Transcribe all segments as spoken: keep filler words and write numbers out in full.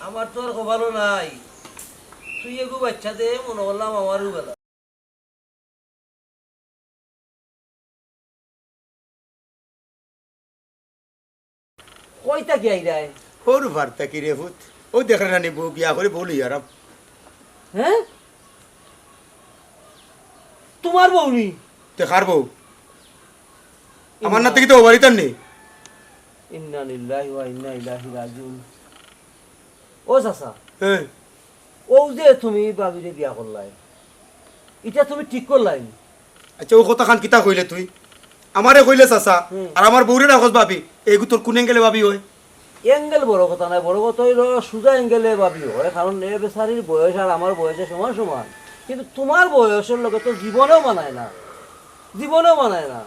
আমার তো আর কপালও নাই। তুই এগু বাচ্চা দে, মনো করলাম আমারও বেলা। কই থাকি আইরায়? ওর ভার থাকি রে পুত। ও দেখরে না নি বউ বিয়া করি বউ লই আরাম। হ্যাঁ? তোমার বউ নি? তে কার বউ? আমার না থাকি তো ও বাড়িত আর নি। ইন্না লিল্লাহি ওয়া ইন্না ইলাইহি রাজিউন। ও চাচা, হ্যাঁ। ও যে তুমি ভাবিরে বিয়া করলায়, ইটা তুমি ঠিক করলায় নি? আচ্ছা, ও কথাখান কিতা কইলে তুই? আমারে কইলে চাচা, হুম। আর আমার বউরে ডাকস ভাবি, এগু তোর কোন অ্যাঙ্গেলে ভাবি হয়? অ্যাঙ্গেল বড় কথা নায়, বড় কথা অইলো সুজা অ্যাঙ্গেলে ভাবি হয়, কারণ এ বেচারির বয়স আর আমার বয়সে সমান সমান। কিন্তু তোমার বয়সর লগে তো জীবনেও মানায় না, জীবনেও মানায় না।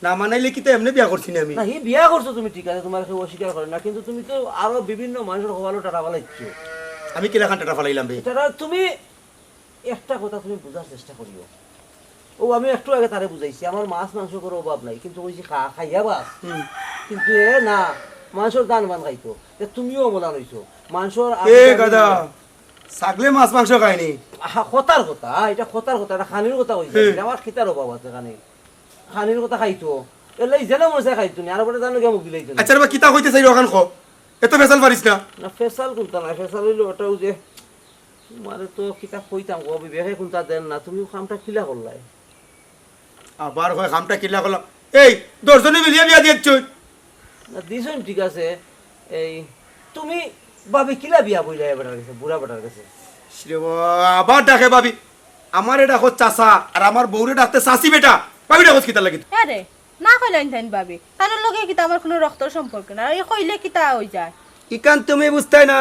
না মানাইলে কিতা এমনে বিয়া করছি না আমি? না, হি বিয়া করছো তুমি ঠিক আছে, তোমার কেউ অস্বীকার করে না, কিন্তু তুমি তো আরো বিভিন্ন মানুষর কপালো টাটা ফালাইছো। আমি কিলাখান টাটা ফালাইলাম বে? টাটা তুমি একটা কথা তুমি বুঝার চেষ্টা করিও। ও আমি একটু আগে তারে বুঝাইছি, আমার মাছ মাংস কোনো অভাব নাই, কিন্তু ওই যে খা-, খাইয়া বাস। হুম। কিন্তু এ না, মাংসর দান বান খাইতো। এ তুমিও অমলা রইছো। মাংসর এ গাদা, ছাগলে মাছ মাংস খায়নি। আহা, কথার কথা, এটা কথার কথা, এটা খানির কথা কইছে। হুম। এটা আমার খিতার অভাব আছে খানি। খানির কথা খাইতো। এলাই যেন মনে চায় খাইতো নি, আর ওপরে জানো গিয়া মুখ দিলাইতো নি। আচ্ছা রে বা, কিতা কইতে চাই ওখান ক। এত ফেসাল পারিস না। না, ফেসাল কোনটা নাই, ফেসাল হইলো ওটা ওই যে তোমারে তো কিতা কইতাম গো, বিবেকে কোনটা দেন না, তুমি কামটা কিলা করলায়? আবার কয় কামটা কিলা করলাম? এই, দশজনে মিলিয়া বিয়া দিয়েছ? না, দিছইন ঠিক আছে। এই, তুমি ভাবি কিলা বিয়া বইলা এ বেটার গেছে, বুড়া বেটার গেছে? শ্রী বাবা, আবার ডাকে ভাবি। আমারে ডাকো চাচা, আর আমার বউরে ডাকতে চাচি বেটা। ভাবি ডাকো কিতা লাগি? আরে, না কইলাইন তাইন ভাবি। তার লগে কিতা আমার কোনো রক্তর সম্পর্ক না। এই কইলে কিতা হই যায়? ইখান তুমি বুঝতায় না।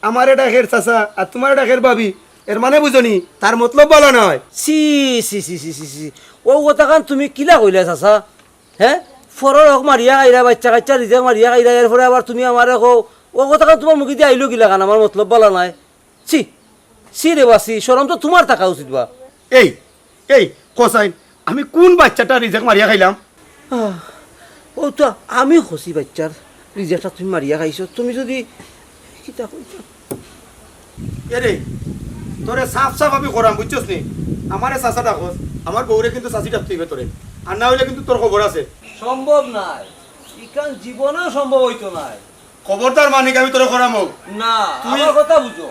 আমারে ডাকের চাচা, আর তোমারে ডাকের ভাবি। এর মানে বুঝো নি? তার মতলব ভালা নায়। ছি, ছি, ছি, ছি, ছি, ছি। ও কথাখান তুমি কিলা কইলা চাচা? হ্যাঁ? ফরর হক মারিয়া খাইরা, বাচ্চা কাচ্চা রিজেক মারিয়া খাইরা, এরপরে আবার তুমি আমারে কও, ও কথাখান তোমার মুখেদি আইলো কিলাখান? আমার মতলব ভালা নায়। ছি, ছি রে বা ছি, শরম তো তোমার থাকা উচিত বা। এই, এই, কসাইন, আমি কোন বাচ্চাটা রিজেক মারিয়া খাইলাম? আহ, ও তো আমি কছি বাচ্চার রিজেকটা তুমি মারিয়া খাইছো, তুমি যদি কিতা কইতা? এরে, তোরে সাফ সাফ আমি করাম, বুঝছস নি? আমারে চাচা ডাকস, আমার বউরে কিন্তু চাচি ডাকতে হইবে তোরে, আর না হইলে কিন্তু তোর খবর আছে। সম্ভব নায়, ইখান জীবনেও সম্ভব হইতো নায়। খবরদার মানিক, আমি তোরে করামু। না, তুই আমার কথা বুঝো।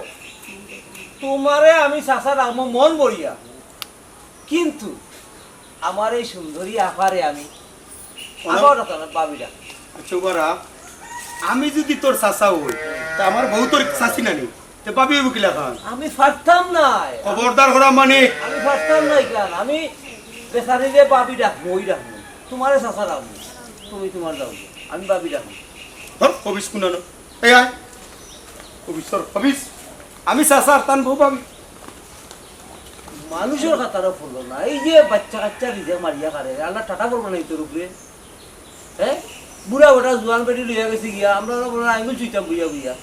তোমারে আমি চাচা ডাকমু মন ভরিয়া, কিন্তু আমার এই সুন্দরী আফারে আমি আমার কথা না, ভাবি ডাক। আচ্ছা, উবারা, আমি যদি তোর চাচা হই, তা আমার বউ তোর চাচি নানি, তে ভাবি হইব কিলাখান? আমি পারতাম না। খবরদার করাম মানিক। আমি পারতাম না ইখান। আমি বেচারিরে ভাবি ডাকমু, ওই ডাকমু। তোমারে চাচা ডাকমু, তুমি তোমার ডাকমু। আমি ভাবি ডাকমু। ধর, হবিস কুনানো। এই আয়। হবিস, ধর, হবিস। আমি চাচা আর তান বউ ভাবি। মানুষর খাতারও পড়লো না। এই যে বাচ্চা কাচ্চা রিজেক মারিয়া খারে, আল্লাহ টাটা পড়বো না ইতর উপরে। হ্যাঁ? বুড়া বেটা জোয়ান বেটি লইয়া গেছে গিয়া, আমরা ওরা বলে আঙ্গুল চুইতাম বুইয়া বুইয়া।